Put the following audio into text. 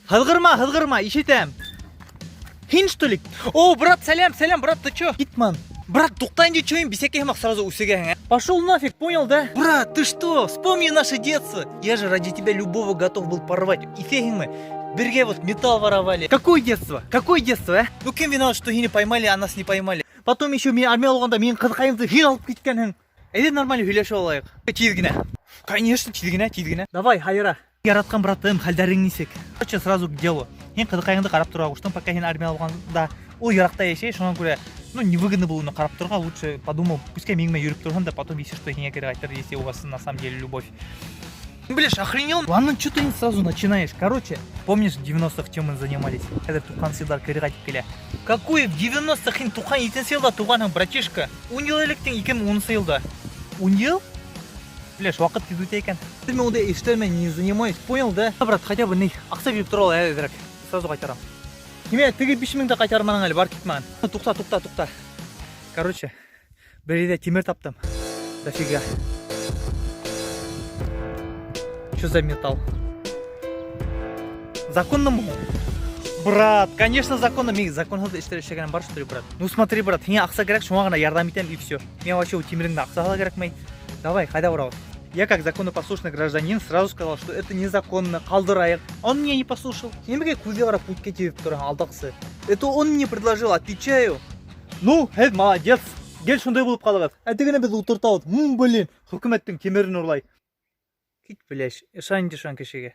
Һыҙғырма, һыҙғырма, ишетәм. Һин, что ли? О, брат, сәләм, сәләм, брат, ты чё? Китман. Брат, туҡта инде, чё им бисәкәй һымаҡ сразу үсегәһең, а? Пошел нафиг, понял, да? Брат, ты что? Вспомни наше детство. Я же ради тебя любого готов был порвать. Иҫләйһеңме? Бергә вот металл воровали. Какое детство? Какое детство, а? Ну кем виноват, что һине поймали, а нас не поймали? Потом еще мин армияла булғанда минең ҡыҙыҡайымды һин алып киткәнһең. Әйҙә нормально һөйләшеп алайыҡ. Тиҙ генә. Конечно, тиҙ генә, тиҙ генә. Давай, хайра. Яратҡан братым, хәлдәрең нисек? Короче, сразу к делу. Һин ҡыҙыҡайыңды ҡарап торорға ҡуштың, пока һин армияла булғанда ул йыраҡта йәшәй, шуңа күрә, ну, невыгодно было уны ҡарап торорға, лучше подумал, пускай минең менән йөрөп торһон да, потом, если что, һиңә кире ҡайтыр, если у вас на самом деле любовь. Блядь, охренел? Ладно, что ты не сразу начинаешь? Короче, помнишь, в 90-х чем мы занимались? Хәҙер туҡһанынсы йылдар кире ҡайтып килә. Какой в 90-х һин 97-нсе йылда тыуғанһың, братишка? 10 йыл элек тиң 2010-нсы йылда. 10 йыл? Блядь, ваҡыт тиҙ үтә икән. Мин ундай эштәр менән не занимаюсь, понял, да? Брат, хотя бы ни, аҡса биреп тора ал әҙерәк. Сразу ҡайтарам. Нимә, теге 5 меңде ҡайтарманың әле, бар кит маған. Туҡта, туҡта, туҡта. Короче, бер ерҙә тимер таптым. Дофига. Что за металл? Законно мы? Брат, конечно, законно. Мин законһыҙ эштәр эшләгәнем бар, что ли, брат? Ну смотри, брат, һиңә аҡса кәрәк, шуңа ғына ярҙам итәм и все. Миңә вообще ул тимереңдең аҡсаһы ла кәрәкмәй. Давай, ҡайҙа барабыҙ? Я как законопослушный гражданин сразу сказал, что это незаконно, ҡалдырайыҡ. Он меня не послушал. Нимәгә күҙгә ҡарап күткә тибеп тораһың, алдаҡсы? Это он мне предложил, отвечаю. Ну, һеҙ молодец. Гел шундай булып ҡалығыҙ. Ә тегене беҙ ултыртабыҙ. Блин, хөкүмәттең тимерен урлай. Кит, блядь, ышан инде шуның кешегә.